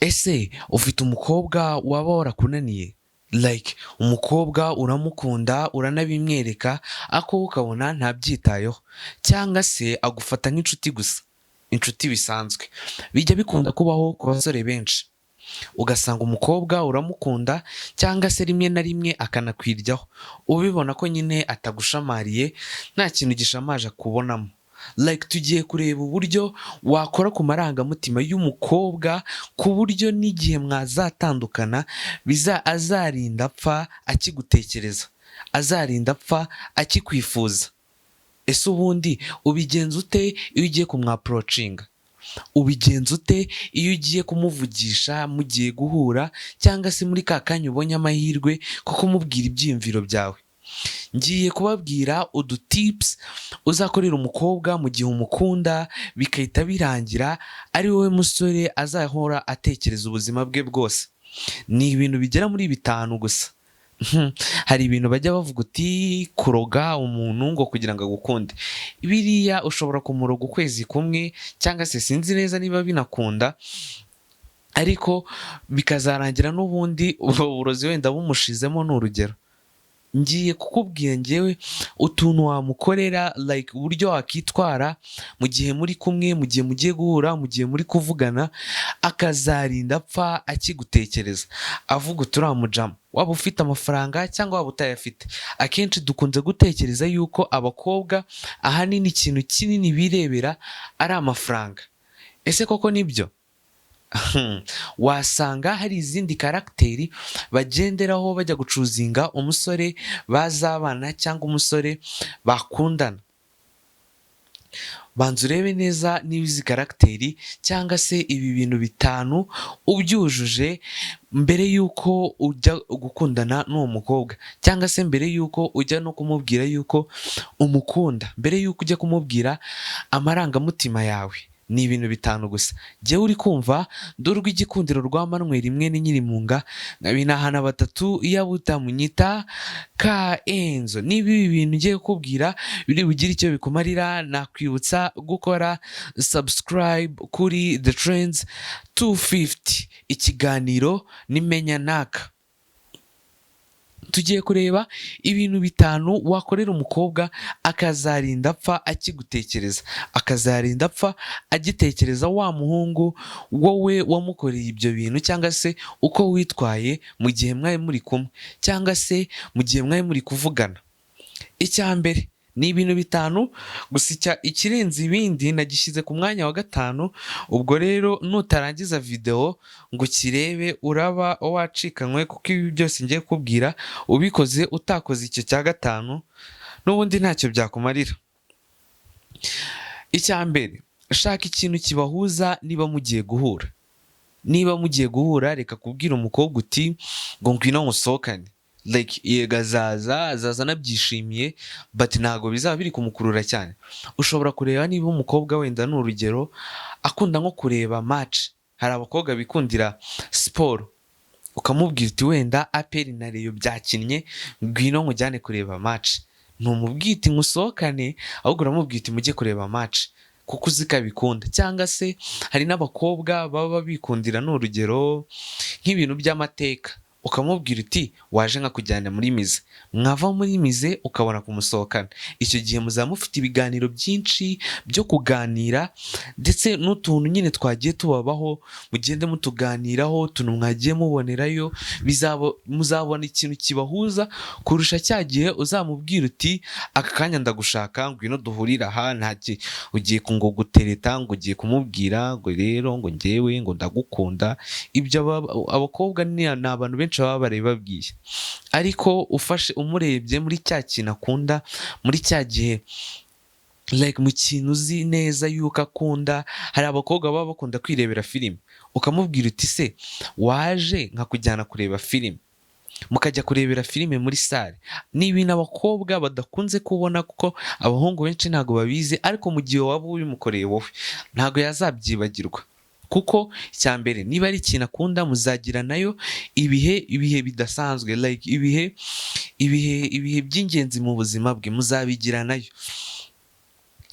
Ese ufite umukobwa waba warakunaniye? Like umukobwa uramukunda, uranabimwereka, ariko wowe ukabona ntabyitayeho cyangwa se agufata nk'inshuti gusa, inshuti bisanzwe. Bijya bikunda kubaho ku basore benshi, ugasanga umukobwa uramukunda cyangwa se rimwe na rimwe akanakwiryaho, ubibona ko nyine atagushamariye, nta kintu gishamaje akubonamo. Like tugiye kureba uburyo wakora ku marangamutima y'umukobwa ku buryo n'igihe mwazatandukana biza azarinda apfa akigutekereza, azarinda apfa akikwifuza. Ese ubundi ubigenza ute iyo ugiye kumwapproachinga? Ubigenza ute iyo ugiye kumuvugisha, mugiye guhura, cyangwa se muri ka kanya ubonye amahirwe ko kumubwira ibyiyumviro byawe? Ngiye kubabwira udutips uzakorera umukobwa mu gihe umukunda, bigahita birangira ari wowe musore azahora atekereza ubuzima bwe bwose. Ni ibintu bigera muri 5 gusa. Hari ibintu bajya bavuga uti kuroga umuntu ngo kugira ngo agukunde. Biriya ushobora kumuroga ukwezi kumwe cyangwa se sinzi neza niba binakunda, ariko bikazarangira n'ubundi ubwo burozi wenda bumushizemo, ni urugero. Ngiye kukubwira njyewe utuntu wamukorera, like uburyo wakitwara mu gihe muri kumwe, mu gihe mugiye guhura, mu gihe muri kuvugana, akazarinda apfa akigutekereza, avuga uti uriya mujama, waba ufite amafaranga cyangwa waba utayafite. Akenshi dukunze gutekereza yuko abakobwa ahanini ikintu kinini birebera ari amafaranga. Ese koko nibyo? Wasanga hari izindi character bagenderaho bajya guchoosinga umusore bazabana cyangwa umusore bakundana. Banza urebe neza niba izi character cyangwa se ibi bintu 5 ubyujuje mbere y'uko ujya gukundana n'uwo mukobwa, cyangwa se mbere y'uko ujya no kumubwira y'uko umukunda, mbere y'uko ujya kumubwira amarangamutima yawe. Ni ibintu 5 gusa. Jyewe uri kumva ndi urw'igikundiro rwa Manuel mwene Nyirimunga, nkabinahana batatu iyabutamunyita ka Enzo. Niba ibi bintu ngiye kukubwira biri bugire icyo bikumarira, nakwibutsa gukora subscribe kuri The Trends 250. Ikiganiro nimenya naka. Tugiye kureba ibintu 5 wakorera umukobwa akazarinda apfa akigutekereza, akazarinda apfa agitekereza wa muhungu wowe wamukoreye ibyo bintu, cyangwa se uko witwaye mu gihe mwari muri kumwe, cyangwa se mu gihe mwari muri kuvugana. Icya mbere ni ibintu 5 gusa, ikirenze ibindi nagishyize ku mwanya wa 5. Ubwo rero nutarangiza videwo ngo ukirebe uraba wacikanywe, kuko ibi byose ngiye kukubwira ubikoze utakoze icyo cya 5 n'ubundi ntacyo byakumarira. Icya mbere, shaka ikintu kibahuza niba mugiye guhura. Niba mugiye guhura, reka kubwira umukobwa uti ngo ngwino musohokane. Like yego azaza, azaza anabyishimiye, but ntabwo bizaba biri kumukurura cyane. Ushobora kureba niba umukobwa wenda, ni urugero, akunda nko kureba match. Hari abakobwa bikundira siporo, ukamubwira uti wenda APR na Rayon byakinnye, ngwino nkujyane kureba match. Ntumubwire uti nkusohokane, ahubwo uramubwira uti mujye kureba match kuko uzi ko abikunda. Cyangwa se hari n'abakobwa baba bikundira, ni urugero, nk'ibintu by'amateka, ukamubwira uti waje nkakujyana muri musée, mwava muri musée ukabona kumusohokana. Icyo gihe muzaba mufite ibiganiro byinshi byo kuganira, ndetse n'utuntu nyine twagiye tubabaho mugende mutuganiraho, utuntu mwagiye mubonerayo, muzabona ikintu kibahuza kurusha cya gihe uzamubwira uti aka kanya ndagushaka, ngwino duhurire aha. Nta ugiye ngo gutereta, ngo ugiye kumubwira ngo rero ngo njyewe ngo ndagukunda. Ibyo abakobwa ni abantu benshi baba barabibabwiye, ariko ufashe umurebye muri cya kintu akunda muri cya gihe, like mu kintu uzi neza yuko akunda. Hari abakobwa baba bakunda kwirebera filime, ukamubwira uti se waje nkakujyana kureba filime, mukajya kurebera filime muri salle. Ni ibintu abakobwa badakunze kubona kuko abahungu benshi ntabwo babizi, ariko mu gihe waba ubimukoreye wowe ntabwo yazabyibagirwa, kuko icya mbere niba ari ikintu akunda muzagira nayo ibihe bidasanzwe, like ibihe by'ingenzi mu buzima bwe muzabigira nayo,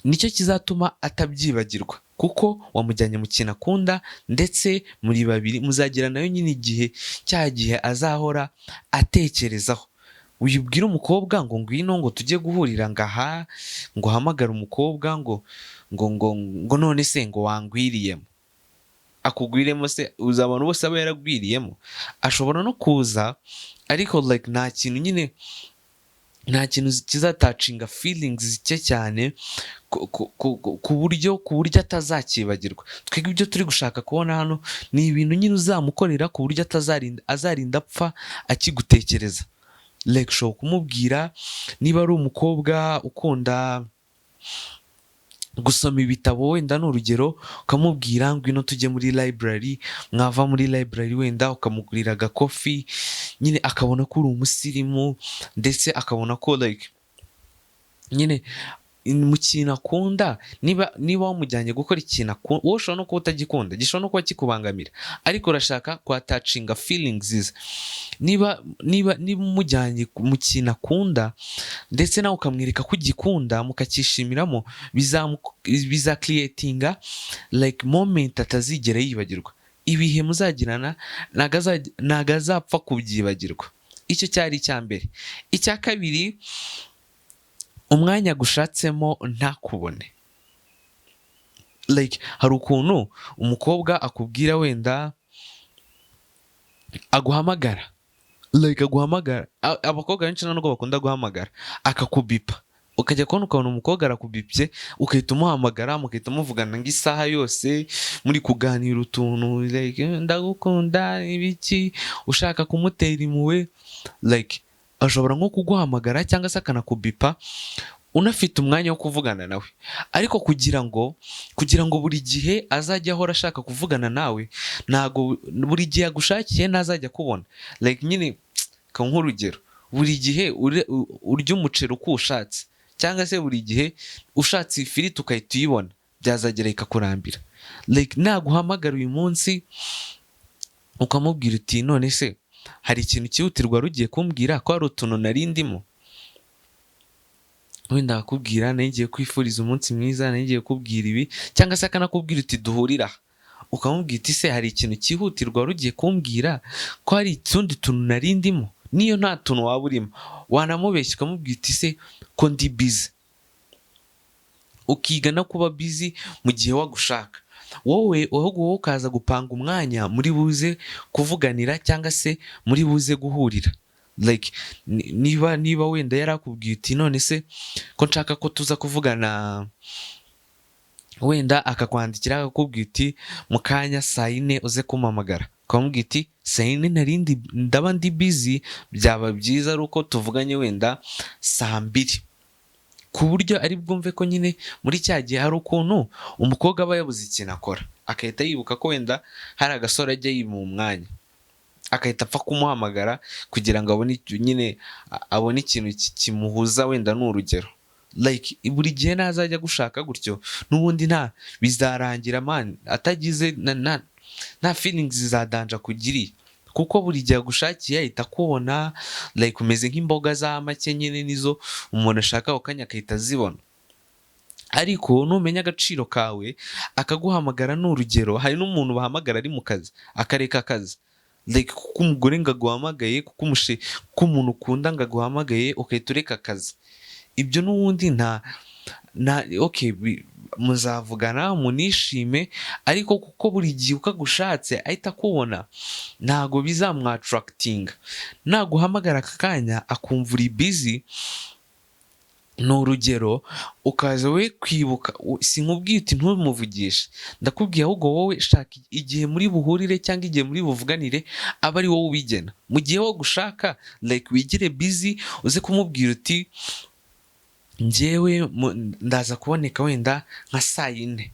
nicyo kizatuma atabyibagirwa. kuko wamujyanye mu kintu akunda, ndetse muri babiri muzagira nayo nyine igihe, cya gihe azahora atekerezaho. Wibwira umukobwa ngo ngwino, ngo tujye guhurira ngaha, ngo uhamagare umukobwa ngo none se ngo wangwiriyemo, akugwiremo se? Uzi abantu bose aba yaragwiriyemo? Ashobora no kuza, ariko like nta kintu nyine, nta kintu kizatouchinga feelings cye cyane ku buryo atazakibagirwa. Twebwe ibyo turi gushaka kubona hano ni ibintu nyine uzamukorera ku buryo atazarinda, azarinda apfa akigutekereza. Like ushobora kumubwira, niba ari umukobwa ukunda gusoma ibitabo, wenda ni urugero, ukamubwira ngwino tujye muri library. Mwava muri library, wenda ukamugurira agakofi nyine, akabona ko uri umusirimu, ndetse akabona ko like nyine mu kintu akunda. Niba wamujyanye gukora ikintu akunda, wowe ushobora no kuba utagikunda, gishobora no kuba kikubangamira, ariko urashaka kwatouchinga feelings ze. Niba umujyanye mu kintu akunda, ndetse nawe ukamwereka ko ugikunda, mukakishimiramo, bizacreatinga like moment atazigera yibagirwa. Ibihe muzagirana ntago azapfa kubyibagirwa. Icyo cyari icya mbere. Icya kabiri, umwanya agushatsemo ntakubone. Like hari ukuntu umukobwa akubwira, wenda aguhamagara, like aguhamagara, abakobwa benshi ntabwo bakunda guhamagara, akakubipa, ukajya kubona ukabona umukobwa arakubipye, ugahita umuhamagara, mugahita muvugana nk'isaha yose, muri kuganira utuntu like ndagukunda, ibiki, ushaka kumutera impuhwe. Like ashobora nko kuguhamagara cyangwa se akanakubipa unafite umwanya wo kuvugana nawe, ariko kugira ngo buri gihe azajye ahora ashaka kuvugana nawe, ntago buri gihe agushakiye ntazajya akubona. Like nyine nk'urugero, buri gihe urya umuceri uko ushatse, cyangwa se buri gihe ushatse ifiriti ugahita uyibona, byazagera ikakurambira. Like naguhamagara uyu munsi, ukamubwira uti none se hari ikintu cyihutirwa wari ugiye kumbwira, ko hari utuntu nari ndimo? Wenda akakubwira nari ngiye kwifuriza umunsi mwiza, nari ngiye kukubwira ibi, cyangwa se akanakubwira uti duhurira aha, ukamubwira uti se hari ikintu cyihutirwa wari ugiye kumbwira, ko hari utundi tuntu nari ndimo? Niyo nta tuntu waba urimo, wanamubeshya ukamubwira uti se ko ndi busy, ukiga no kuba busy mu gihe wagushaka wowe, ahubwo wowe ukaza gupanga umwanya muri buze kuvuganira cyangwa se muri buze guhurira. Like niba wenda yarakubwiye uti none se ko nshaka ko tuza kuvugana, wenda akakwandikira akakubwira uti mu kanya saa 4 uze kumpamagara, ukamubwira uti saa 4 narindi ndaba ndi busy, byaba byiza ari uko tuvuganye wenda saa 2, ku buryo ari bwumve ko nyine muri cya gihe hari ukuntu umukobwa aba yabuze ikintu akora, agahita yibuka ko wenda hari agasore ajya yima umwanya, agahita apfa kumuhamagara kugira ngo abone nyine abone ikintu kimuhuza. Wenda ni urugero, like buri gihe nazajya gushaka gutyo, n'ubundi nta bizarangira man atagize nta feelings za danger akugiriye, kuko buri gihe agushakiye ahita akubona. Like umeze nk'imboga za make nyine, nizo umuntu ashaka ako kanya agahita azibona. Ariko numenya agaciro kawe, akaguhamagara, ni urugero, hari n'umuntu bahamagara ari mu kazi akareka akazi. Like kuko umugore ngo aguhamagaye, kuko umuntu ukunda ngo aguhamagaye, ugahita ureka akazi, ibyo n'ubundi nta okay, muzavugana munishime, ariko kuko buri gihe uko agushatse ahita akubona, ntago bizamwattractinga. Naguhamagara aka kanya akumva uri busy, ni urugero, ukaza we kwibuka, sinkubwiye uti ntumuvugishe, ndakubwiye ahubwo wowe shaka igihe muri buhurire cyangwa igihe muri buvuganire, aba ari wowe ubigena. Mu gihe wo gushaka, like wigire busy, uze kumubwira uti njyewe ndaza kuboneka wenda nka saa 4,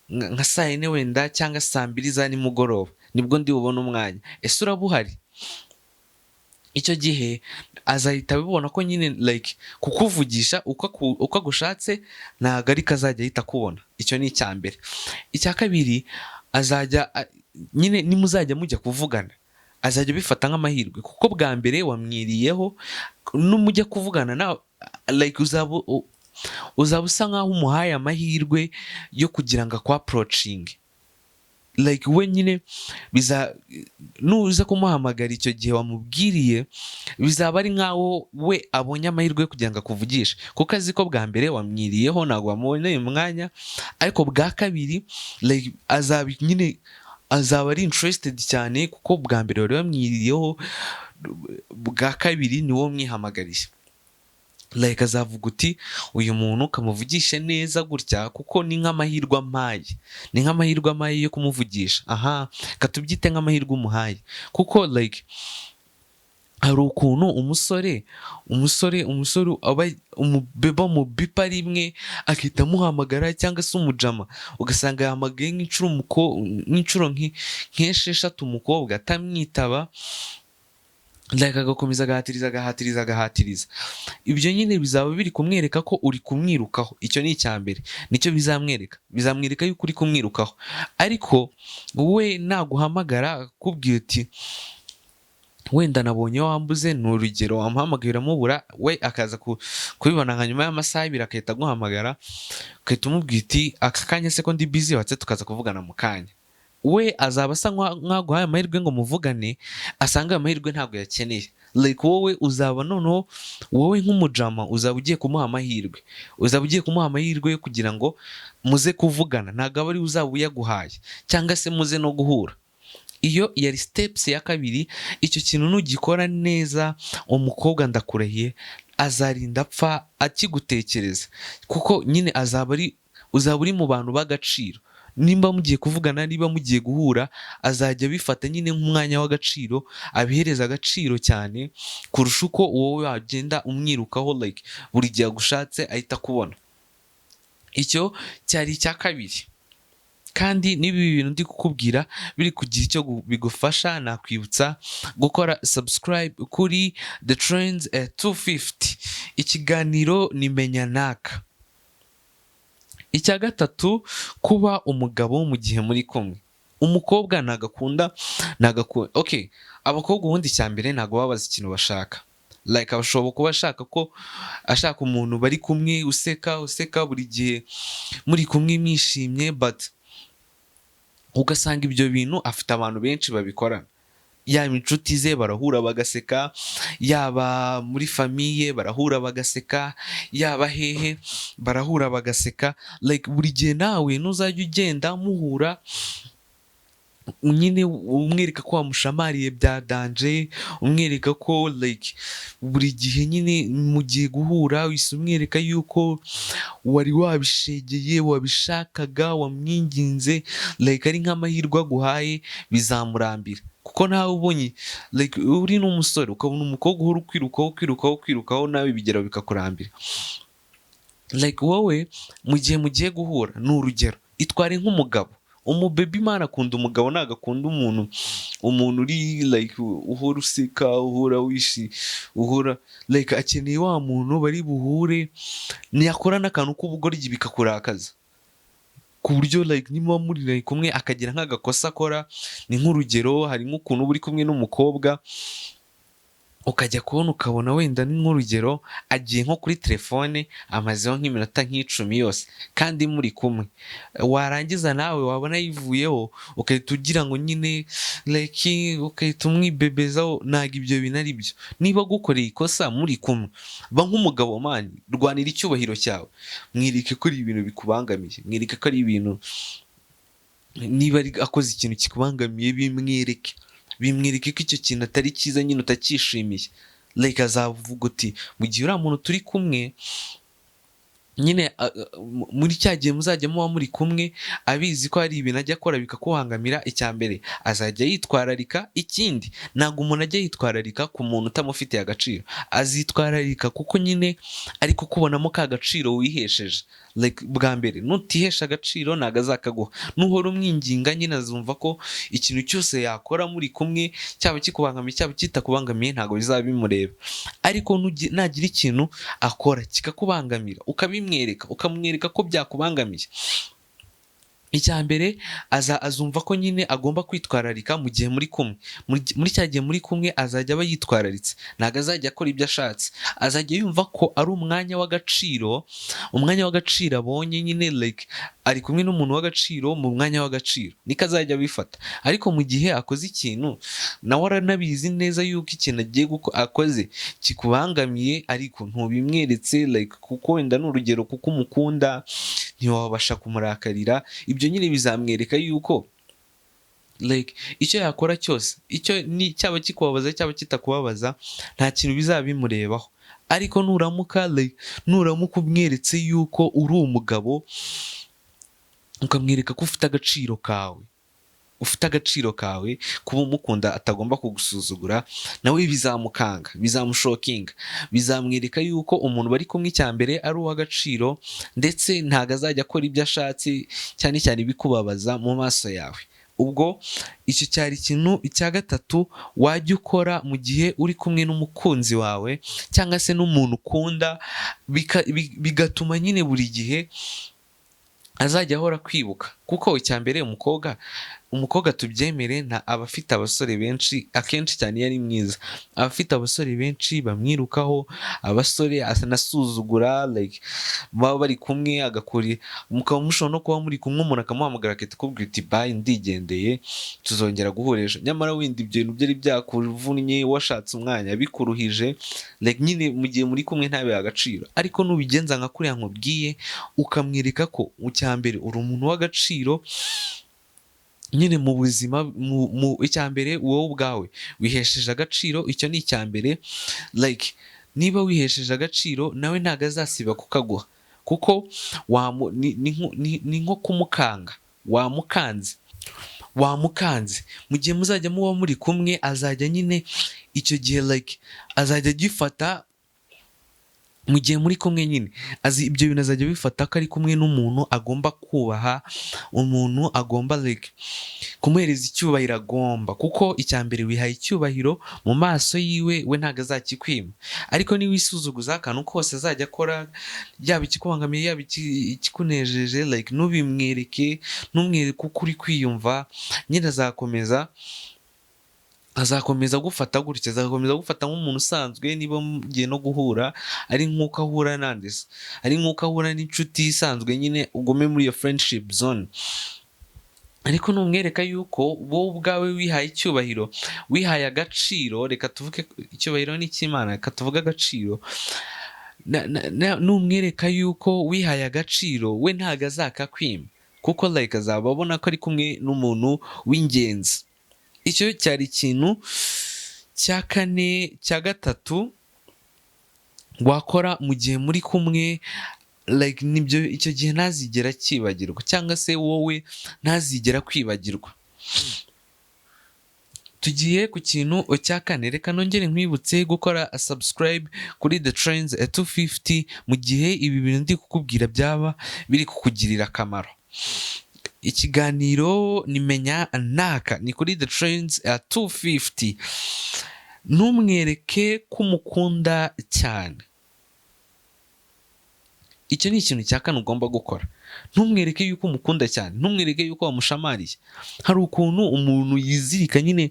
nka saa 4 wenda cyangwa saa 2 za nimugoroba, nibwo ndi bubone umwanya, ese uraba uhari? Icyo gihe azahita abibona ko nyine like kukuvugisha uko agushatse ntabwo ariko azajya ahita akubona. Icyo ni icya mbere. Icya kabiri, azajya nyine nimuzajya mujya kuvugana, azajya abifata nk'amahirwe, kuko bwa mbere wamwiriyeho. Numujya kuvugana nawe, like uzaba uzaba usa nkaho umuhaye amahirwe yo kugira ngo akwapproachinge. Like we nyine biza, nuza kumuhamagara icyo gihe wamubwiriye, bizaba ari nkaho we abonye amahirwe yo kugira ngo akuvugishe, kuko azi ko bwa mbere wamwiriyeho, ntabwo wamuboneye umwanya, ariko bwa kabiri like azaba nyine azaba ari interested cyane, kuko bwa mbere wari wamwiriyeho, bwa kabiri ni wowe umwihamagariye. Like azavuga uti: "Uyu muntu ukamuvugishe neza gutya, kuko ni nk'amahirwe ampaye, ni nk'amahirwe ampaye yo kumuvugisha." Aha katubyite nk'amahirwe umuhaye, kuko like hari ukuntu umusore aba umubeba mubipa rimwe agahita amuhamagara, cyangwa se umujama ugasanga yahamagaye nk'inshuro nk'esheshatu umukobwa atamwitaba, like agakomeza agahatiriza, agahatiriza, agahatiriza. Ibyo nyine bizaba biri kumwereka ko uri kumwirukaho. Icyo ni icya mbere, nicyo bizamwereka, bizamwereka yuko uri kumwirukaho. Ariko we naguhamagara akubwira uti: "Wenda nabonye wambuze," ni urugero, wamuhamagaye uramubura, we akaza kubibona nka nyuma y'amasaha 2, agahita aguhamagara, ugahita umubwira uti: "Aka kanya se ko ndi busy, watse tukaza kuvugana mu kanya?" We azaba asa nk'aguhaye amahirwe ngo muvugane, asanga ayo mahirwe ntabwo yakeneye. Like wowe uzaba noneho, wowe nk'umujama, uzaba ugiye kumuha amahirwe, uzaba ugiye kumuha amahirwe yo kugira ngo muze kuvugana, ntabwo aba ari we uzaba uyaguhaye, cyangwa se muze no guhura. Iyo yari steps ya kabiri. Icyo kintu nugikora neza, umukobwa ndakurahiye azarinda apfa akigutekereza, kuko nyine azaba ari uzaba uri mu bantu b'agaciro. Nimba mugiye kuvugana, niba mugiye guhura, azajya abifata nyine nk'umwanya w'agaciro, abihereza agaciro cyane kurusha uko wowe wagenda umwirukaho, like buri gihe agushatse ahita akubona. Icyo cyari icya kabiri. Kandi niba ibi bintu ndi kukubwira biri kugira icyo bigufasha, nakwibutsa gukora subscribe kuri The Trends 250. Ikiganiro ni Menya Naka. Icya gatatu, kuba umugabo mu gihe muri kumwe. Umukobwa ntabwo akunda, ntabwo akunda, okay, abakobwa ubundi icya mbere ntabwo baba bazi ikintu bashaka. Like ashobora kuba ashaka ko ashaka umuntu bari kumwe useka, useka buri gihe, muri kumwe mwishimye, but ugasanga ibyo bintu afite abantu benshi babikorana, yaba inshuti ze barahura bagaseka, yaba muri famille barahura bagaseka, yaba hehe barahura bagaseka, like buri gihe. Nawe ntuzajya ugenda muhura nyine umwereka ko wamushamariye bya danger, umwereka ko like buri gihe nyine mugiye guhura wise umwereka yuko wari wabishegeye, wabishakaga, wamwinginze, like ari nk'amahirwe aguhaye. Bizamurambira, kuko nawe ubonye like uri n'umusore ukabona umukobwa uhora ukwirukaho, ukwirukaho, ukwirukaho, nawe bigera bikakurambira. Like wowe mu gihe mugiye guhura, ni urugero, itware nk'umugabo. Umubebi imana akunda umugabo, ntabwo akunda umuntu uri like uhora useka, uhora wishi, uhora like akeneye wa muntu bari buhure ntiyakora n'akantu k'ubugoryi bikakurakaza, ku buryo like niba muri kumwe akagira nk'agakosa akora. Ni nk'urugero, hari nk'ukuntu uba uri kumwe n'umukobwa, ukajya kubona ukabona wenda ni nk'urugero agiye nko kuri telefone, amazeho nk'iminota nk'icumi yose kandi muri kumwe. Warangiza nawe wabona yivuyeho, ugahita ugira ngo nyine like ugahita umwibebezaho. Ntabwo ibyo bintu ari byo. Niba agukoreye ikosa muri kumwe, ba nk'umugabo man, rwanira icyubahiro cyawe, mwereke ko ari ibintu bikubangamiye, mwereke ko ari ibintu, niba ari akoze ikintu kikubangamiye, bimwereke, bimwereke ko icyo kintu atari cyiza nyine, utacyishimiye. Like azavuga uti: "Mu gihe uriya muntu turi kumwe nyine muri cya gihe muzajya muba muri kumwe, abizi ko hari ibintu ajya akora bikakubangamira." Icya mbere azajya yitwararika. Ikindi, ntabwo umuntu ajya yitwararika ku muntu utamufitiye agaciro. Azitwararika kuko nyine ari kukubonamo ka gaciro wihesheje. Like bwa mbere nutihesha agaciro ntabwo azakaguha. Nuhora umwinginga nyine azumva ko ikintu cyose yakora muri kumwe, cyaba kikubangamiye, cyaba kitakubangamiye, ntabwo bizaba bimureba. Ariko nagira ikintu akora kikakubangamira, ukabimwereka, ukamwereka ko byakubangamiye. Icya mbere, aza azumva ko nyine agomba kwitwararika mu gihe muri kumwe. Muri cya gihe muri kumwe azajya aba yitwararitse, ntabwo azajya akora ibyo ashatse. Azajya yumva ko ari umwanya w'agaciro, umwanya w'agaciro abonye nyine, like ari kumwe n'umuntu w'agaciro mu mwanya w'agaciro, niko azajya abifata. Ariko mu gihe akoze ikintu, nawe aranabizi neza yuko ikintu agiye akoze kikubangamiye, ariko ntubimweretse, like kuko wenda ni urugero, kuko umukunda ntiwabasha kumurakarira, ibyo nyine bizamwereka yuko like icyo yakora cyose, icyo ni cyaba kikubabaza cyaba kitakubabaza, nta kintu bizaba bimurebaho. Ariko nuramuka like nuramuka umweretse yuko uri umugabo, ukamwereka ko ufite agaciro kawe, ufite agaciro kawe, kuba umukunda atagomba kugusuzugura, nawe bizamukanga, bizamushockinga, bizamwereka yuko umuntu bari kumwe icya mbere ari uw'agaciro, ndetse ntabwo azajya akora ibyo ashatse, cyane cyane ibikubabaza mu maso yawe. Ubwo icyo cyari ikintu icya gatatu wajya ukora mu gihe uri kumwe n'umukunzi wawe cyangwa se n'umuntu ukunda, bigatuma nyine buri gihe azajya ahora kwibuka. Kuko icya mbere, umukobwa tubyemere, nta aba afite abasore benshi. Akenshi cyane iyo ari mwiza aba afite abasore benshi bamwirukaho, abasore anasuzugura, like baba bari kumwe agakora, mukaba mushobora no kuba muri kumwe, umuntu akamuhamagara agahita akubwira uti: "Bye, ndigendeye, tuzongera guhura ejo." Nyamara wenda ibyo bintu byari byakuvunnye, washatse umwanya bikuruhije, like nyine mu gihe muri kumwe ntabihe agaciro. Ariko nubigenza nka kuriya nkubwiye, ukamwereka ko icya mbere uri umuntu w'agaciro nyine mu buzima, mu icya mbere wowe ubwawe wihesheje agaciro, icyo ni icya mbere. Like niba wihesheje agaciro, nawe ntabwo azasiba kukaguha, kuko ni nko kumukanga, wamukanze, wamukanze. Mu gihe muzajya muba muri kumwe, azajya nyine icyo gihe like azajya agifata mu gihe muri kumwe nyine, azi ibyo bintu azajya abifata ko ari kumwe n'umuntu agomba kubaha, umuntu agomba like kumuhereza icyubahiro agomba, kuko icya mbere wihaye icyubahiro mu maso yiwe, we ntabwo azakikwima. Ariko niwisuzuguza, akantu kose azajya akora, yaba ikikubangamiye, yaba ikikunejeje, like ntubimwereke, ntumwereke uko uri kwiyumva nyine, azakomeza agufata gutya, azakomeza agufata nk'umuntu usanzwe. Niba mugiye no guhura, ari nk'uko ahura nande se, ari nk'uko ahura n'inshuti isanzwe nyine, ugume muri iyo friendship zone. Ariko numwereka yuko wowe ubwawe wihaye icyubahiro, wihaye agaciro, reka tuvuge icyubahiro ni icy'Imana, reka tuvuge agaciro, numwereka yuko wihaye agaciro, we ntabwo azakakwima, kuko like azaba abona ko ari kumwe n'umuntu w'ingenzi. Icyo cyari ikintu cya kane. Cya gatatu wakora mu gihe muri kumwe, like nibyo icyo gihe ntazigera akibagirwa, cyangwa se wowe ntazigera kwibagirwa. Tugiye ku kintu cya kane. Reka nongere nkwibutse gukora subscribe kuri The Trends 250 mu gihe ibi bintu ndi kukubwira byaba biri kukugirira akamaro. Ikiganiro ni Menya Naka, ni kuri The Trends 250. Ntumwereke ko umukunda cyane. Icyo ni ikintu cya kane ugomba gukora. Ntumwereke yuko umukunda cyane, ntumwereke yuko wamushamariye. Hari ukuntu umuntu yizirika nyine,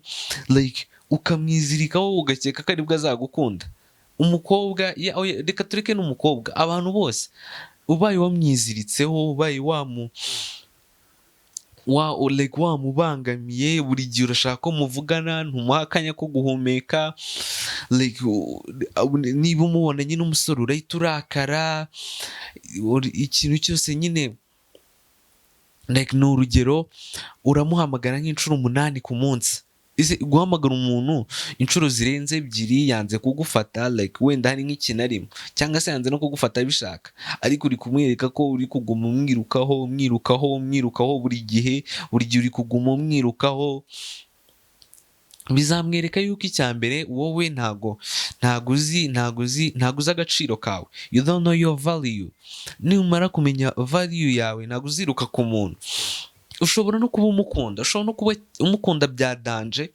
like ukamwizirikaho ugakeka ko aribwo azagukunda. Umukobwa oya, reka tureke n'umukobwa, abantu bose, ubaye wamwiziritseho, ubaye wamu wa like wamubangamiye, buri gihe urashaka ko muvugana, ntumuha akanya ko guhumeka, like niba umubona nyine umusore urahita urakara, ikintu cyose nyine, like ni urugero, uramuhamagara nk'inshuro 8 ku munsi. Ese guhamagara umuntu inshuro zirenze ebyiri yanze kugufata, like wenda hari nk'ikintu arimo, cyangwa se yanze no kugufata abishaka, ariko uri kumwereka ko uri kuguma umwirukaho, umwirukaho, umwirukaho buri gihe, buri gihe uri kuguma umwirukaho, bizamwereka yuko icya mbere wowe ntago uzi agaciro kawe. You don't know your value. Numara kumenya value yawe, ntago uziruka ku muntu. Ushobora no kuba umukunda, ushobora no kuba umukunda bya danger,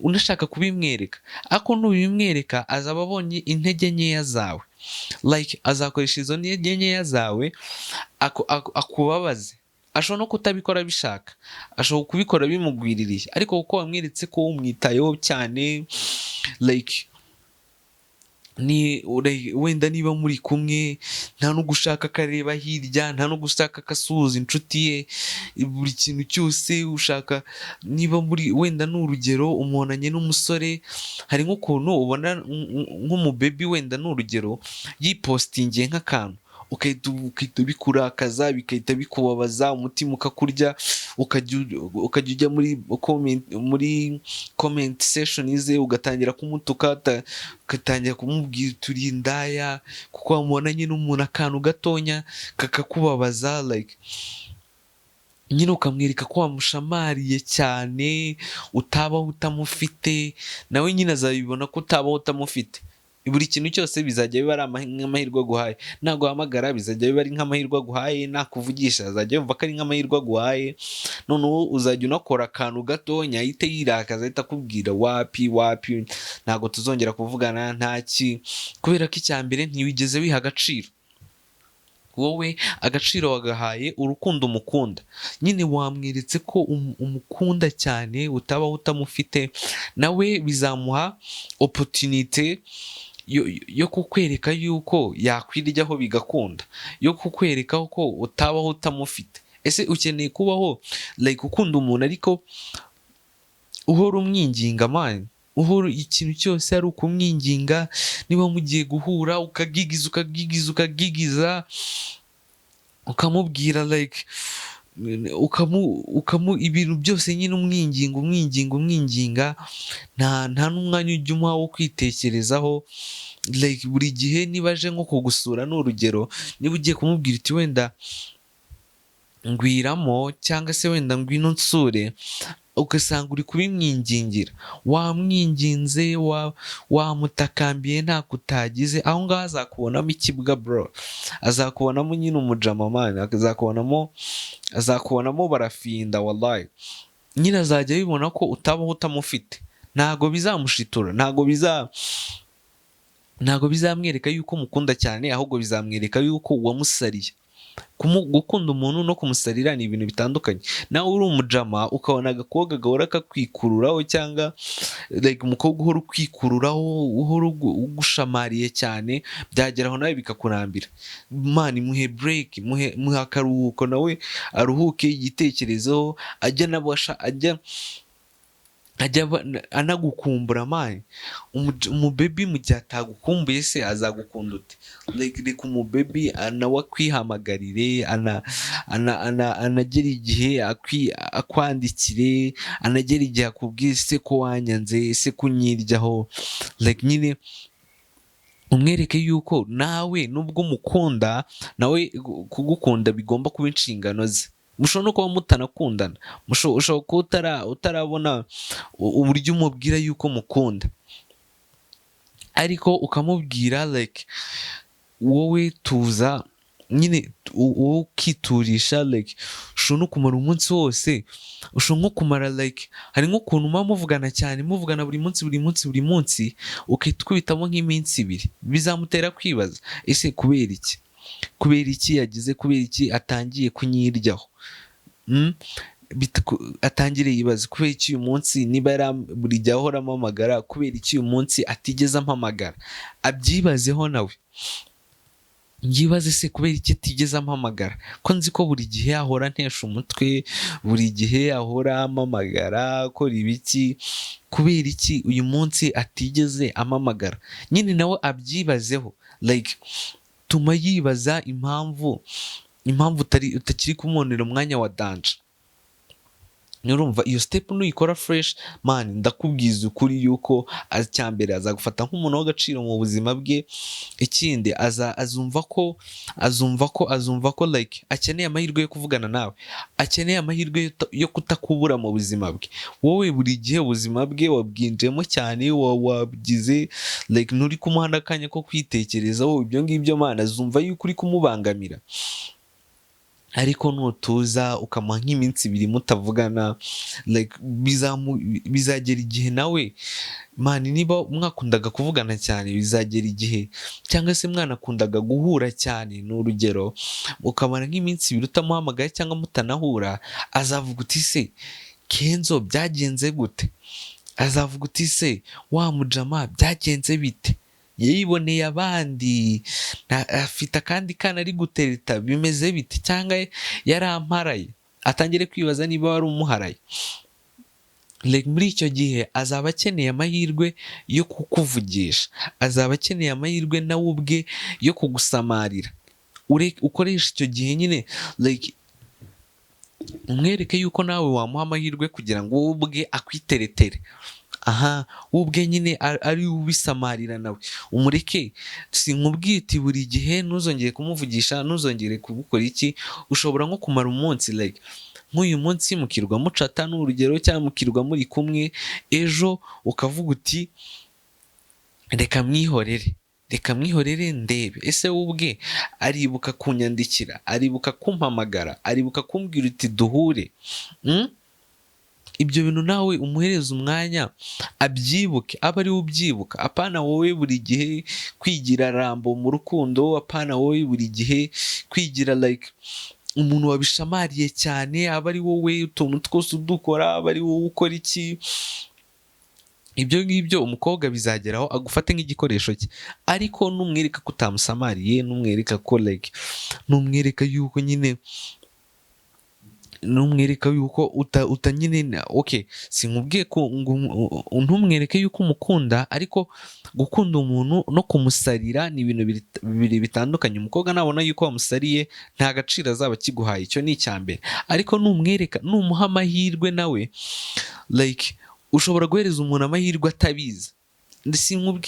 unashaka kubimwereka, ariko nubimwereka azaba abonye intege nkeya zawe, like azakoresha izo ntege nkeya zawe akubabaze. Ashobora no kutabikora abishaka, ashobora kubikora bimugwiririye, ariko kuko wamweretse ko umwitayeho cyane, like ni wenda niba muri kumwe, nta no gushaka ko areba hirya, nta no gushaka ko asuhuza inshuti ye, buri kintu cyose ushaka. Niba muri, wenda ni urugero, umubonanye n'umusore, hari nk'ukuntu ubona nk'umubaby, wenda ni urugero, yipostingiye nk'akantu, ugahita bikurakaza, bigahita bikubabaza, umutima ukakurya, ukajya ujya muri comment section ze, ugatangira kumutuka, ugatangira kumubwira turi indaya kuko wamubonanye n'umuntu, akantu gatonya kakakubabaza. Like nyine ukamwereka ko wamushamariye cyane, utabaho utamufite. Nawe nyine azabibona ko utabaho utamufite. Buri kintu cyose bizajya biba ari nk'amahirwe aguhaye. Naguhamagara bizajya biba ari nk'amahirwe aguhaye, nakuvugisha azajya yumva ko ari nk'amahirwe aguhaye. Noneho uzajya unakora akantu gatonya ahite yirakaza, ahita akubwira: "Wapi, wapi, ntabwo tuzongera kuvugana ntaki." Kubera ko icya mbere, ntiwigeze wiha agaciro. Wowe agaciro wagahaye urukundo umukunda. Nyine wamweretse ko umukunda cyane, utabaho utamufite. Nawe bizamuha opportunité yo kukwereka yuko yakwiryaho bigakunda, yo kukwereka ko utabaho utamufite. Ese ukeneye kubaho like ukunda umuntu ariko uhora umwinginga, man, uhora ikintu cyose ari ukumwinginga? Niba mugiye guhura, ukagigiza, ukagigiza, ukagigiza, ukamubwira, like ukamu ibintu byose nyine, umwinginga, umwinginga, umwinginga, nta n'umwanya ujya umuha wo kwitekerezaho. Like buri gihe niba aje nko kugusura, ni urugero, niba ugiye kumubwira uti: "Wenda ngwiramo," cyangwa se "Wenda ngwino nsure," ugasanga uri kubimwingingira, wamwinginze, wamutakambiye, ntako utagize. Aho ngaho azakubonamo ikibwa, bro. Azakubonamo nyine umujama, man, azakubonamo barafinda. Wallahi, nyine azajya abibona ko utabaho utamufite. Ntago bizamushitura, ntago bizamwereka yuko umukunda cyane, ahubwo bizamwereka yuko wamusariye. Gukunda umuntu no kumusarira ni ibintu bitandukanye. Nawe uri umujama, ukabona agakobwa gahora kakwikururaho, cyangwa like umukobwa uhora ukwikururaho, uhora ugushamariye cyane, byageraho nawe bikakurambira. Man, muhe break, muhe akaruhuko, nawe aruhuke, yitekerezeho, ajya anabasha ajya anagukumbura. Man, umubaby mu gihe atagukumbuye se azagukunda ute? Like reka umubaby nawe akwihamagarire, anagera igihe akwandikire, anagera igihe akubwire: "Se ko wanyanze? Se kunyiryaho?" Like nyine umwereke yuko nawe nubwo umukunda, nawe kugukunda bigomba kuba inshingano ze. Mushobora no kuba mutanakundana, ushobora kuba utarabona uburyo umubwira yuko mukunda, ariko ukamubwira like wowe tuza nyine, wowe ukiturisha. Like ushobora no kumara umunsi wose, ushobora nko kumara, like hari nk'ukuntu muba muvugana cyane, muvugana buri munsi, buri munsi, buri munsi, ugahita ukubitamo nk'iminsi 2. Bizamutera kwibaza: "Ese kubera iki? Kubera iki yagize? Kubera iki atangiye kunyiryaho?" Atangire yibaze kubera iki uyu munsi, niba yari buri gihe ahora ampamagara, kubera iki uyu munsi atigeze ampamagara? Abyibazeho nawe, yibaze: "Se kubera iki atigeze ampamagara, ko nzi ko buri gihe ahora antesha umutwe, buri gihe ahora ampamagara akora ibiki? Kubera iki uyu munsi atigeze ampamagara?" Nyine nawe abyibazeho. Like tuma yibaza impamvu utakiri kumubonera umwanya wa danger. Urumva iyo step nuyikora fresh, man, ndakubwiza ukuri yuko mbere azagufata nk'umuntu w'agaciro mu buzima bwe. Ikindi, azumva ko like akeneye amahirwe yo kuvugana nawe, akeneye amahirwe yo kutakubura mu buzima bwe. Wowe buri gihe ubuzima bwe wabwinjiyemo cyane, wabugize like nturi kumuha n'akanya ko kwitekerezaho. Ibyo ngibyo, man, azumva yuko uri kumubangamira. Ariko nutuza ukamuha nk'iminsi 2 mutavugana, like bizagera igihe nawe, man, niba mwakundaga kuvugana cyane, bizagera igihe, cyangwa se mwanakundaga guhura cyane, ni urugero, ukamara nk'iminsi 2 utamuhamagaye cyangwa mutanahura, azavuga uti: "Se Kenzo byagenze gute?" Azavuga uti: "Se wa mujama byagenze bite? Yiboneye abandi, afite akandi kana ari gutereta, bimeze bite? Cyangwa yaramparaye?" Atangire kwibaza niba wari umuharaye. Like muri icyo gihe azaba akeneye amahirwe yo kukuvugisha, azaba akeneye amahirwe nawe ubwe yo kugusamarira. Ukoresha icyo gihe nyine, like umwereke yuko nawe wamuha amahirwe kugira ngo wowe ubwe akwiteretere. Aha we ubwe nyine ari we ubisamarira nawe, umureke. Sinkubwiye uti buri gihe ntuzongere kumuvugisha, ntuzongere kubukora iki. Ushobora nko kumara umunsi, like nk'uyu munsi mukirwa mucata, ni urugero, cyangwa mukirwa muri kumwe, ejo ukavuga uti: "Reka mwihorere, reka mwihorere, ndebe ese we ubwe aribuka kunyandikira, aribuka kumpamagara, aribuka kumbwira uti duhure?" Ibyo bintu nawe umuhereza umwanya abyibuke, abe ari we ubyibuka, apana wowe buri gihe kwigira Rambo mu rukundo, apana wowe buri gihe kwigira like umuntu wabishamariye cyane, aba ari wowe utuntu twose udukora, aba ari wowe ukora iki. Ibyo ngibyo umukobwa bizageraho agufate nk'igikoresho cye. Ariko numwereka ko utamusamariye, numwereka ko like numwereka yuko nyine, numwereka yuko uta nyine, okay, sinkubwiye ko ngo ntumwereke yuko umukunda, ariko gukunda umuntu no kumusarira ni ibintu bibiri bitandukanye. Umukobwa nabona yuko wamusariye, nta gaciro azaba akiguhaye, icyo ni icya mbere. Ariko numwereka, numuha amahirwe nawe, like ushobora guhereza umuntu amahirwe atabizi.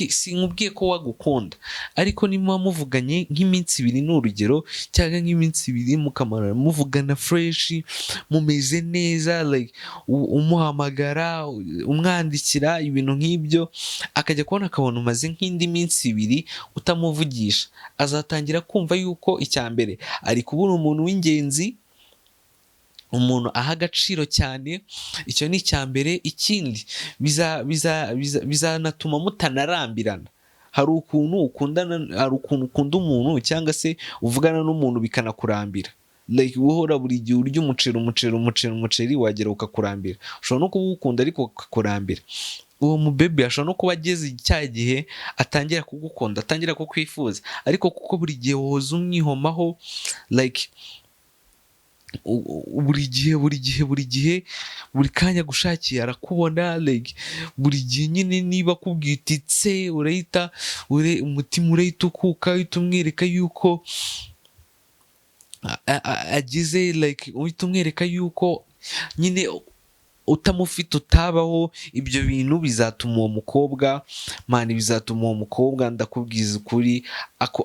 Sinkubwiye ko wagukunda, ariko niba muvuganye nk'iminsi 2, ni urugero, cyangwa nk'iminsi 2 mukamara muvugana fresh, mumeze neza, like umuhamagara, umwandikira, ibintu nk'ibyo, akajya kubona akabona umaze nk'indi minsi 2 utamuvugisha, azatangira kumva yuko icya mbere ari kubura umuntu w'ingenzi, umuntu aha agaciro cyane. Icyo ni icya mbere. Ikindi, bizanatuma mutanarambirana. Hari ukuntu ukundana, hari ukuntu ukunda umuntu cyangwa se uvugana n'umuntu bikanakurambira, like guhora buri gihe urya umuceri, umuceri, umuceri, umuceri, wagera ukakurambira. Ushobora no kuwukunda ariko ukakurambira. Uwo mubebe ashobora no kuba ageze cya gihe atangira kugukunda, atangira kukwifuza, ariko kuko buri gihe woza umwihomaho, like buri gihe, buri gihe, buri gihe, buri kanya agushakiye arakubona, like buri gihe nyine niba akubwiye uti tse, urahita umutima urahita ukuka, uhita umwereka yuko agize, like uhita umwereka yuko nyine utamufite utabaho. Ibyo bintu bizatuma uwo mukobwa, man, bizatuma uwo mukobwa, ndakubwiza ukuri,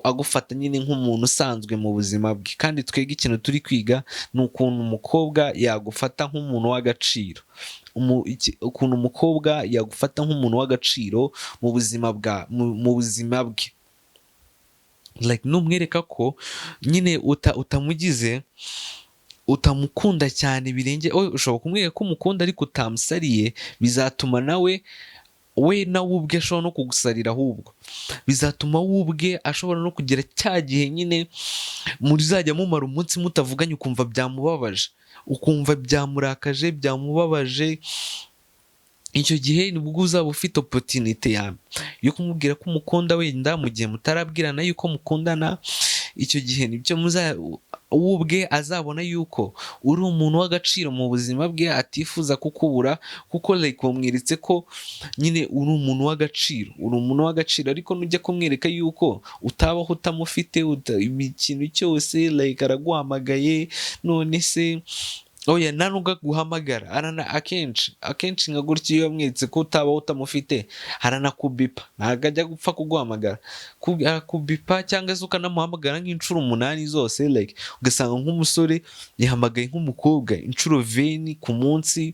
agufata nyine nk'umuntu usanzwe mu buzima bwe. Kandi twebwe ikintu turi kwiga ni ukuntu umukobwa yagufata nk'umuntu w'agaciro, ukuntu umukobwa yagufata nk'umuntu w'agaciro mu buzima bwe. Like numwereka ko nyine utamugize, utamukunda cyane birenge, ushobora kumwereka ko umukunda ariko utamusariye, bizatuma nawe, we nawe ubwe ashobora no kugusarira. Ahubwo bizatuma we ubwe ashobora no kugira cya gihe nyine muzajya mumara umunsi mutavuganye, ukumva byamubabaje, ukumva byamurakaje, byamubabaje. Icyo gihe nibwo uzaba ufite opportunité yawe yo kumubwira ko umukunda, wenda mu gihe mutarabwirana yuko mukundana. Icyo gihe nibyo muza we ubwe azabona yuko uri umuntu w'agaciro mu buzima bwe, atifuza kukubura, kuko like wamweretse ko nyine uri umuntu w'agaciro, uri umuntu w'agaciro. Ariko nujya kumwereka yuko utabaho utamufite, ikintu cyose like araguhamagaye, none se oya, nta nubwo aguhamagara, akenshi akenshi nka gutya, iyo wamweretse ko utabaho utamufite, aranakubipa, ntabwo ajya gupfa kuguhamagara. Arakubipa cyangwa se ukanamuhamagara nk'inshuro 8 zose, like ugasanga nk'umusore yahamagaye nk'umukobwa inshuro 20 ku munsi.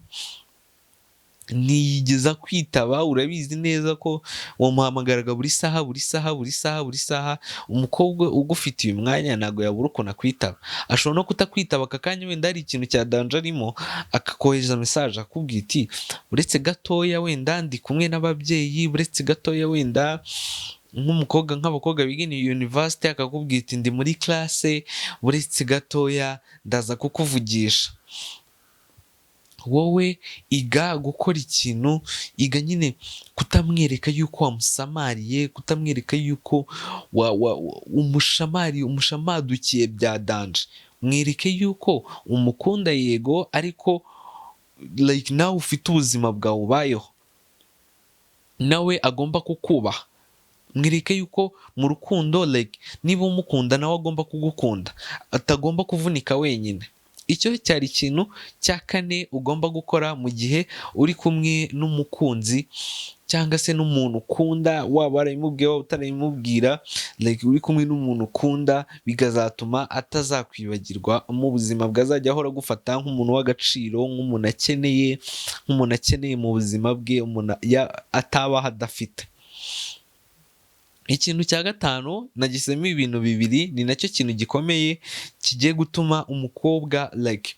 Ntiyigeza kwitaba. Urabizi neza ko wamuhamagaraga buri saha, buri saha, buri saha, buri saha. Umukobwa ugufitiye umwanya ntabwo yabura ukuntu akwitaba. Ashobora no kutakwitaba aka kanya, wenda hari ikintu cya danger arimo, akakohereza message akubwira iti: "Uretse gatoya, wenda ndi kumwe n'ababyeyi, uretse gatoya." Wenda nk'umukobwa, nk'abakobwa biga university, akakubwira iti: "Ndi muri classe, uretse gatoya ndaza kukuvugisha." Wowe iga gukora ikintu, iga nyine kutamwereka yuko wamusamariye, kutamwereka yuko umushamariye, umushamadukiye bya danger. Mwereke yuko umukunda, yego, ariko like nawe ufite ubuzima bwawe ubayeho, nawe agomba kukubaha. Mwereke yuko mu rukundo, like niba umukunda, nawe agomba kugukunda, atagomba kuvunika wenyine. Icyo cyari ikintu cya kane ugomba gukora mu gihe uri kumwe n'umukunzi cyangwa se n'umuntu ukunda, waba warabimubwiye, waba utarabimubwira. Like uri kumwe n'umuntu ukunda, bikazatuma atazakwibagirwa mu buzima bwe, azajya ahora agufata nk'umuntu w'agaciro, nk'umuntu akeneye mu buzima bwe, umuntu atabaho adafite. Ikintu cya gatanu nagisemo ibintu bibiri, ni nacyo kintu gikomeye kigiye gutuma umukobwa, like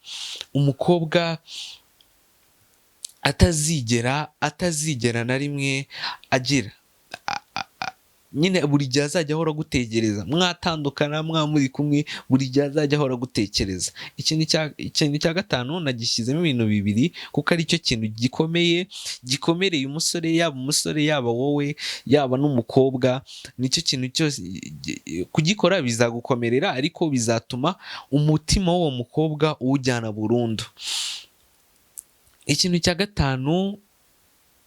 umukobwa atazigera na rimwe agira nyine buri gihe azajya ahora agutekereza. Mwatandukana, mwaba muri kumwe, buri gihe azajya ahora agutekereza. Ikintu cya gatanu nagishyizemo ibintu bibiri kuko aricyo kintu gikomeye gikomereye umusore, yaba umusore, yaba wowe, yaba n'umukobwa. Nicyo kintu cyose kugikora bizagukomerera, ariko bizatuma umutima w'uwo mukobwa uwujyana burundu. Ikintu cya gatanu,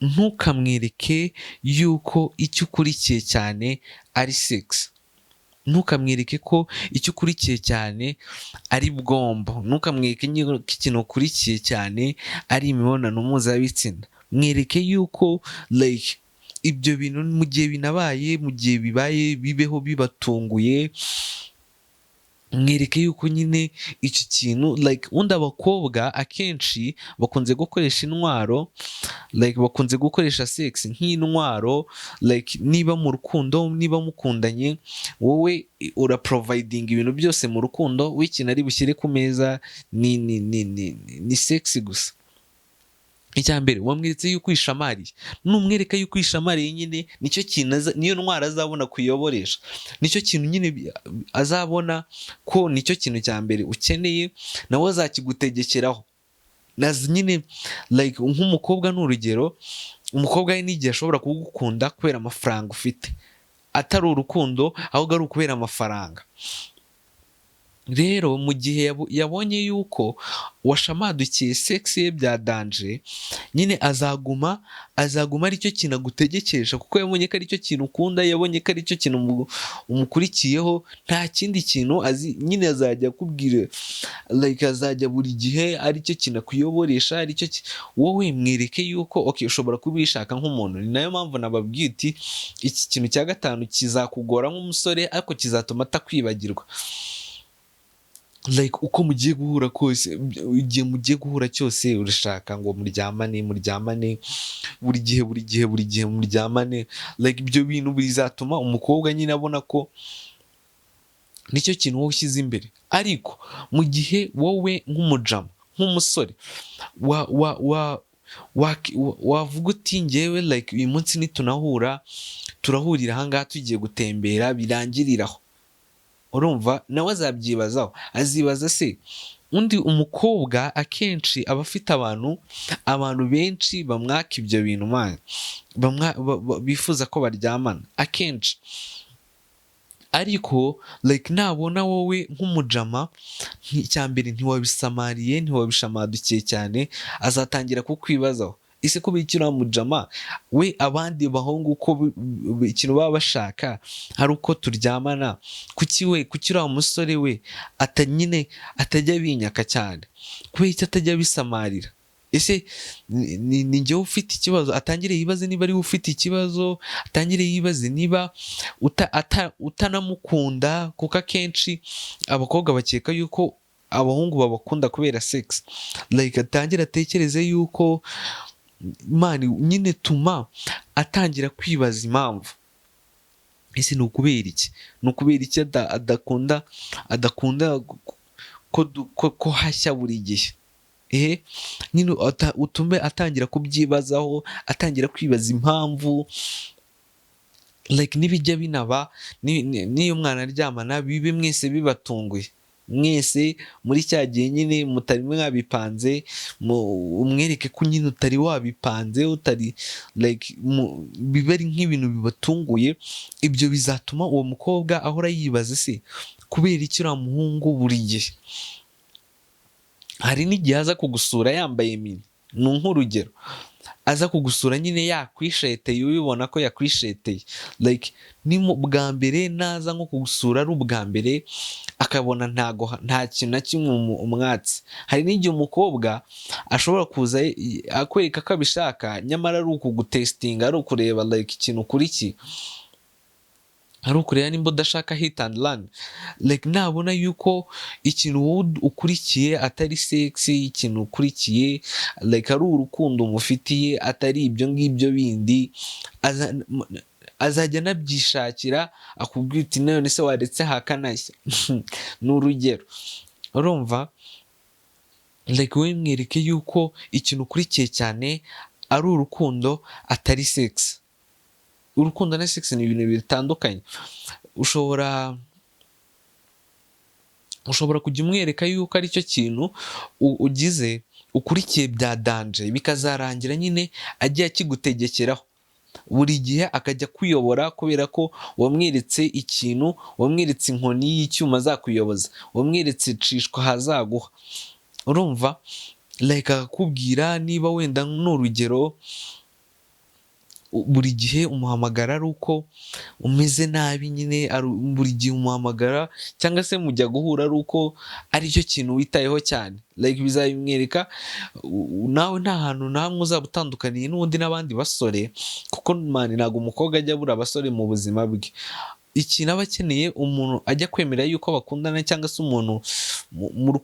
ntukamwereke yuko icyo ukurikiye cyane ari sex, ntukamwereke ko icyo ukurikiye cyane ari bwombo, ntukamwereke ko ikintu ukurikiye cyane ari imibonano mpuzabitsina. Mwereke yuko like ibyo bintu mu gihe binabaye, mu gihe bibaye, bibeho bibatunguye. Mwereke yuko nyine icyo kintu, like ubundi abakobwa akenshi bakunze gukoresha intwaro, like bakunze gukoresha sex nk'intwaro. Like niba mu rukundo, niba mukundanye, wowe uraprovidinga ibintu byose mu rukundo, we ikintu ari bushyire ku meza ni sex gusa. Icya mbere wamweretse yuko uyishamariye. Numwereka yuko uyishamariye nyine, nicyo kintu niyo ntwaro azabona kuyoboresha, nicyo kintu nyine azabona ko nicyo kintu cya mbere ukeneye, nawe azakigutegekeraho. Nazi nyine like nk'umukobwa, ni urugero, umukobwa we n'igihe ashobora kugukunda kubera amafaranga ufite, atari urukundo, ahubwo ari ukubera amafaranga. Rero mu gihe yabonye yuko washamadukiye sex ye bya danger, nyine azaguma aricyo kintu agutegekesha, kuko yabonye ko aricyo kintu ukunda, yabonye ko aricyo kintu umukurikiyeho, nta kindi kintu azi. Nyine azajya akubwira, like azajya buri gihe aricyo kintu akuyoboresha, aricyo wowe mwereke yuko okay, ushobora kubishaka nk'umuntu. Ni nayo mpamvu nababwiye uti iki kintu cya gatanu kizakugora nk'umusore, ariko kizatuma atakwibagirwa. Like uko mugiye guhura kose, igihe mugiye guhura cyose, urashaka ngo muryamane, muryamane buri gihe, buri gihe, buri gihe muryamane. Like ibyo bintu bizatuma umukobwa nyine abona ko nicyo kintu wowe ushyize imbere. Ariko mu gihe wowe nk'umujama, nk'umusore, wa wa wa wavuga uti: "Ngewe like uyu munsi nitunahura, turahurira ahangaha tugiye gutembera, birangiriraho," urumva nawe azabyibazaho, azibaza se undi umukobwa akenshi aba afite abantu benshi bamwaka ibyo bintu, man, bifuza ko baryamana akenshi. Ariko like nabona wowe nk'umujama, icya mbere ntiwabisamariye, ntiwabishamadukiye cyane, azatangira kukwibazaho: "Ese ko uriya mujama we, abandi bahungu uko ikintu baba bashaka ari uko turyamana, kuki we, kuki uriya musore we nyine atajya binyaka cyane? Kubera icyo atajya abisamarira? Ese ni njyewe ufite ikibazo?" Atangire yibaze niba ariwe ufite ikibazo, atangire yibaze niba utanamukunda, kuko akenshi abakobwa bakeka yuko abahungu babakunda kubera sex. Like atangire atekereze yuko Man, nyine tuma atangira kwibaza impamvu. Ese ni ukubera iki? Ni ukubera iki adakunda ko hashya buri gihe? Nyine utume atangira kubyibazaho, atangira kwibaza impamvu. Like nibijya binaba, niyo mwana aryamana, bibe mwese bibatunguye mwese muri cya gihe nyine mutari mwabipanze. Umwereke ko nyine utari wabipanze, utari like bibe ari nk'ibintu bibatunguye. Ibyo bizatuma uwo mukobwa ahora yibaza: se kubera iki uriya muhungu buri gihe? Hari n'igihe aza kugusura yambaye mini, ni nk'urugero, aza kugusura nyine yakwisheteye, ubibona ko yakwisheteye. Like ni mu bwa mbere naza nko kugusura ari ubwa mbere, akabona ntago nta kintu na kimwe umwatsi. Hari n'igihe umukobwa ashobora kuza akwereka ko abishaka, nyamara ari ukugutestinga, ari ukureba like ikintu ukurikiye, ari ukureba nimba udashaka hit and run. Like nabona yuko ikintu wowe ukurikiye atari sex, ikintu ukurikiye like ari urukundo umufitiye, atari ibyo ngibyo bindi, azajya anabyishakira, akubwira uti: "None se waretse hakanashya?" Ni urugero. Urumva, like wowe mwereke yuko ikintu ukurikiye cyane ari urukundo, atari sex. Urukundo na sex ni ibintu bitandukanye. Ushobora kujya umwereka yuko aricyo kintu ugize ukurikiye bya danger, bikazarangira nyine agiye akigutegekeraho buri gihe, akajya kuyobora, kubera ko wamweretse ikintu, wamweretse inkoni y'icyuma azakuyoboza, wamweretse cishwa hazaguha. Urumva, like akakubwira niba wenda ni urugero, buri gihe umuhamagara ari uko umeze nabi nyine, buri gihe umuhamagara cyangwa se mujya guhura ari uko aricyo kintu witayeho cyane. Like bizabimwereka, nawe nta hantu na hamwe uzaba utandukaniye n'ubundi n'abandi basore, kuko man, ntabwo umukobwa ajya abura abasore mu buzima bwe. Ikintu aba akeneye, umuntu ajya kwemera yuko bakundana, cyangwa se umuntu umuntu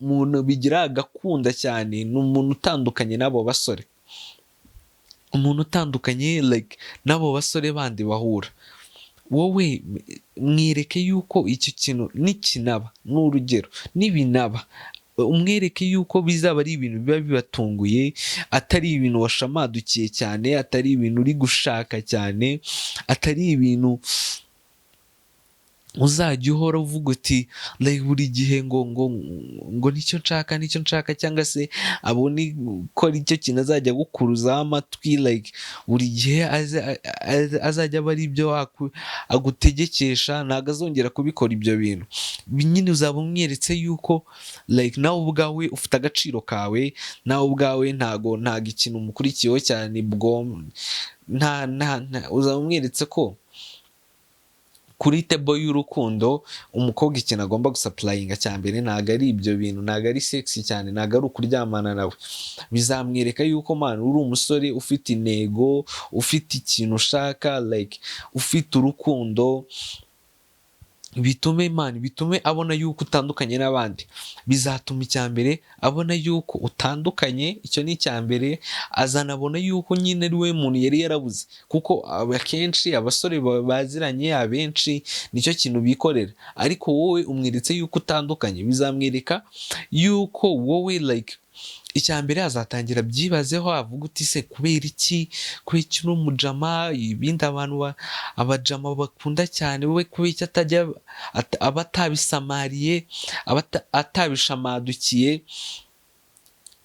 umuntu bigira agakunda cyane, ni umuntu utandukanye n'abo basore, umuntu utandukanye like n'abo basore bandi bahura. Wowe mwereke yuko icyo kintu nikinaba, ni urugero, nibinaba, umwereke yuko bizaba ari ibintu biba bibatunguye, atari ibintu washamadukiye cyane, atari ibintu uri gushaka cyane, atari ibintu uzajya uhora uvuga uti like buri gihe ngo nicyo nshaka, nicyo nshaka, cyangwa se abone ko ari cyo kintu azajya agukuruzaho amatwi. Like buri gihe azajya aba ari ibyo agutegekesha, ntabwo azongera kubikora ibyo bintu. Nyine uzaba umweretse yuko like nawe ubwawe ufite agaciro kawe, nawe ubwawe ntago ikintu umukurikiyeho cyane bwo nta uzaba umweretse ko kuri table y'urukundo, umukobwa ikintu agomba gusupplyinga cya mbere ntabwo ari ibyo bintu, ntabwo ari sex cyane, ntabwo ari ukuryamana nawe. Bizamwereka yuko man, uri umusore ufite intego, ufite ikintu ushaka, like ufite urukundo. Bitume man, bitume abona yuko utandukanye n'abandi. Bizatuma icya mbere abona yuko utandukanye, icyo ni icya mbere. Azanabona yuko nyine ari we muntu yari yarabuze, kuko akenshi abasore baziranye abenshi nicyo kintu bikorera, ariko wowe umweretse yuko utandukanye. Bizamwereka yuko wowe like icya mbere azatangira abyibazeho, avuga uti: "Se kubera iki? Kubera iki uno mujama, ibindi abantu abajama bakunda cyane, we kubera iki atajya aba atabisamariye, aba atabishamadukiye?"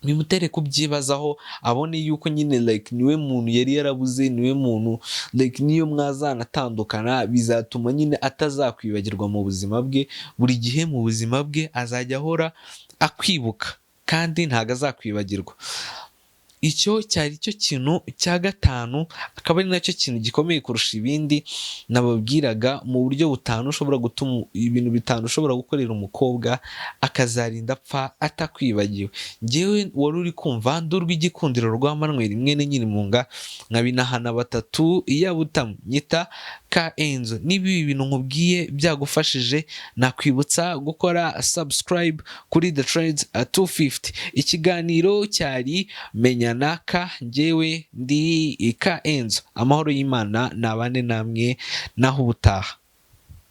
Bimutere kubyibazaho, abone yuko nyine like niwe muntu yari yarabuze, niwe muntu like niyo mwazanatandukana, bizatuma nyine atazakwibagirwa mu buzima bwe. Buri gihe mu buzima bwe azajya ahora akwibuka kandi ntabwo azakwibagirwa. Icyo cyari cyo kintu cya gatanu, akaba ari nacyo kintu gikomeye kurusha ibindi nababwiraga mu buryo butanu ushobora gutuma, ibintu bitanu ushobora gukorera umukobwa akazarinda apfa atakwibagiwe. Ngewe wari uri kumva ndurwa igikundiro rwa Manuel mwene Nyirimunga, nkabinahana batatu iyabutamu nyita. Ka Enzo. Niba ibi bintu nkubwiye byagufashije, nakwibutsa gukora subscribe kuri The Trends 250. Ikiganiro cyari Menyana Ka, njyewe ndi Ka Enzo. Amahoro y'Imana nabane namwe, naho ubutaha.